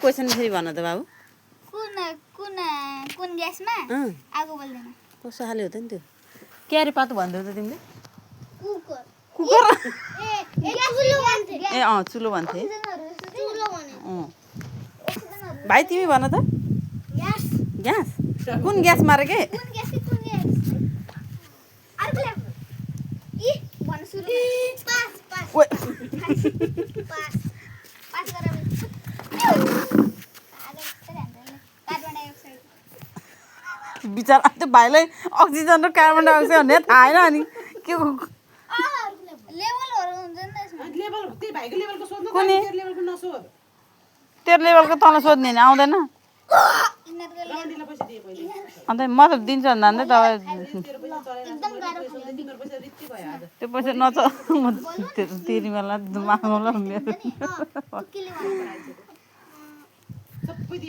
question फेरि भन त बाबु कुन कुन कुन ग्यासमा आगो बल्दैन कस्तो खाले हो त नि त्यो क्यारे पातो भन्दैौ त तिमीले कुकर कुकर ए चुलो भन्थे चुलो भने भाइ तिमी भन त ग्यास ग्यास कुन ग्यास मारे के कुन ग्यास अर्को इ भन सुरु पास ओए पास गरे कार्बन डाइअक्साइड बिचारा त्यो भाइलाई अक्सिजन र कार्बन डाइअक्साइड भन्ने थाहा छैन अनि के लेभलहरु हुन्छ नि त्यसमा लेभल त्यही भाइको लेभलको सोध्नु कुनै तेरो लेभलको नसोध तेरो लेभलको तल सोध्ने नि आउँदैन यिनीहरुको रन्डीलाई पैसा दिए पहिले अन्त म त दिन्छ भन्दा त तेरो पैसा चलेर एकदम गाह्रो पैसा तिम्रो पैसा रित्ति भयो आज त्यो पैसा नच म तिरी बेला मागौँला मेरो किले सबै दिए